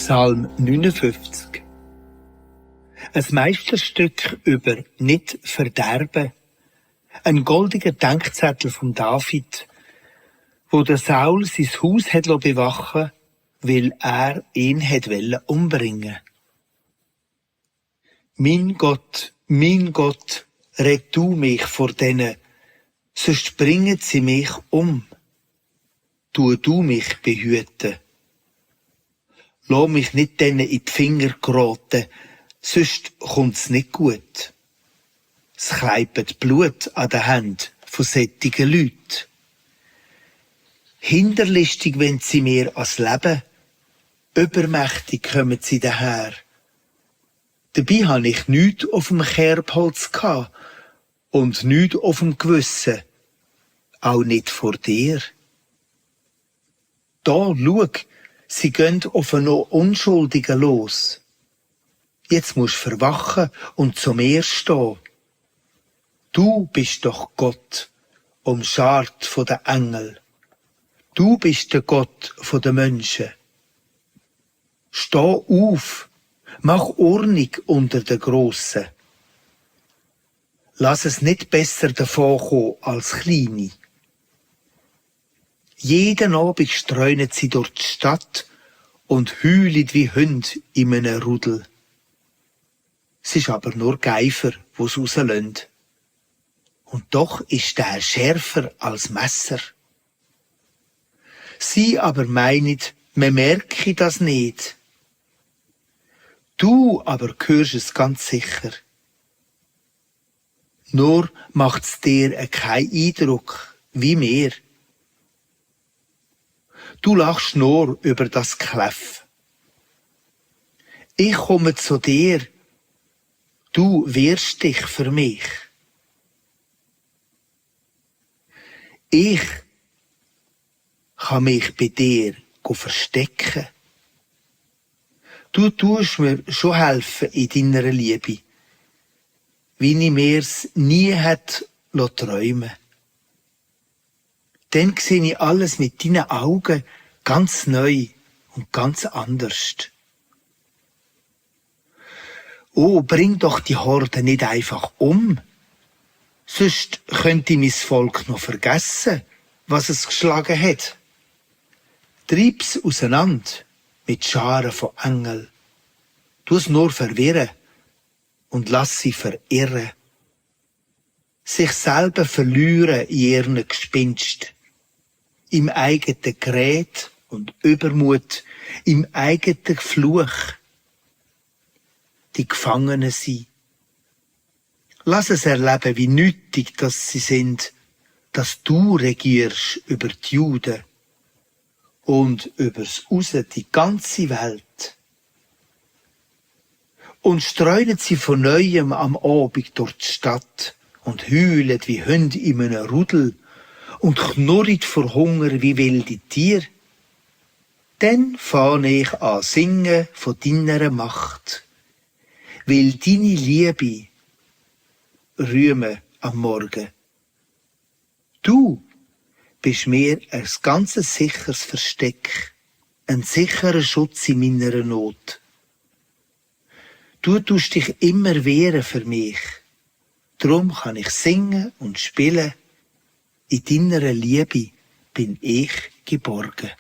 Psalm 59. Ein Meisterstück über nicht verderben. Ein goldiger Denkzettel von David, wo der Saul sein Haus hat bewachen, weil er ihn hat umbringen. Mein Gott, rett du mich vor denen, sonst bringen sie mich um. Tu du mich behüten. Lass mich nicht denen in die Finger geraten, sonst kommt's nicht gut. Es kleibt Blut an den Händen von sättigen Leuten. Hinterlistig wenn sie mir ans Leben, übermächtig kommen sie daher. Dabei habe ich nichts auf dem Kerbholz gehabt und nichts auf dem Gewissen, auch nicht vor dir. Da, schau, sie gehen auf einen Unschuldigen los. Jetzt musst du verwachen und zu mir stehen. Du bist doch Gott, umschart von den Engeln. Du bist der Gott von den Menschen. Steh auf, mach Ordnung unter den Grossen. Lass es nicht besser davonkommen als Kleine. Jeden Abend streunen sie durch die Stadt und heulen wie Hunde in einem Rudel. Es ist aber nur Geifer, wo's rauslösen. Und doch ist der schärfer als Messer. Sie aber meinen, man merke das nicht. Du aber hörst es ganz sicher. Nur macht's dir keinen Eindruck, wie mir. Du lachst nur über das Kläff. Ich komme zu dir. Du wehrst dich für mich. Ich kann mich bei dir verstecken. Du tust mir schon helfen in deiner Liebe, wie ich mir's nie hätte träumen. Dann sehe ich alles mit deinen Augen ganz neu und ganz anders. Oh, bring doch die Horde nicht einfach um. Sonst könnte mein Volk noch vergessen, was es geschlagen hat. Treib's auseinander mit Scharen von Engeln. Tu's nur verwirren und lass sie verirren. Sich selber verlieren in ihren Gespinst. Im eigenen Gerät und Übermut, im eigenen Fluch. Die Gefangenen sind. Lass es erleben, wie nötig dass sie sind, dass du regierst über die Juden und übers Aussen die ganze Welt. Und streunen sie von Neuem am Abend durch die Stadt und heulen wie Hunde in einem Rudel und knurren vor Hunger wie wilde Tiere. Dann fange ich an singen von deiner Macht, weil deine Liebe rühmen am Morgen. Du bist mir ein ganz sicheres Versteck, ein sicherer Schutz in meiner Not. Du tust dich immer wehren für mich. Drum kann ich singen und spielen. In deiner Liebe bin ich geborgen.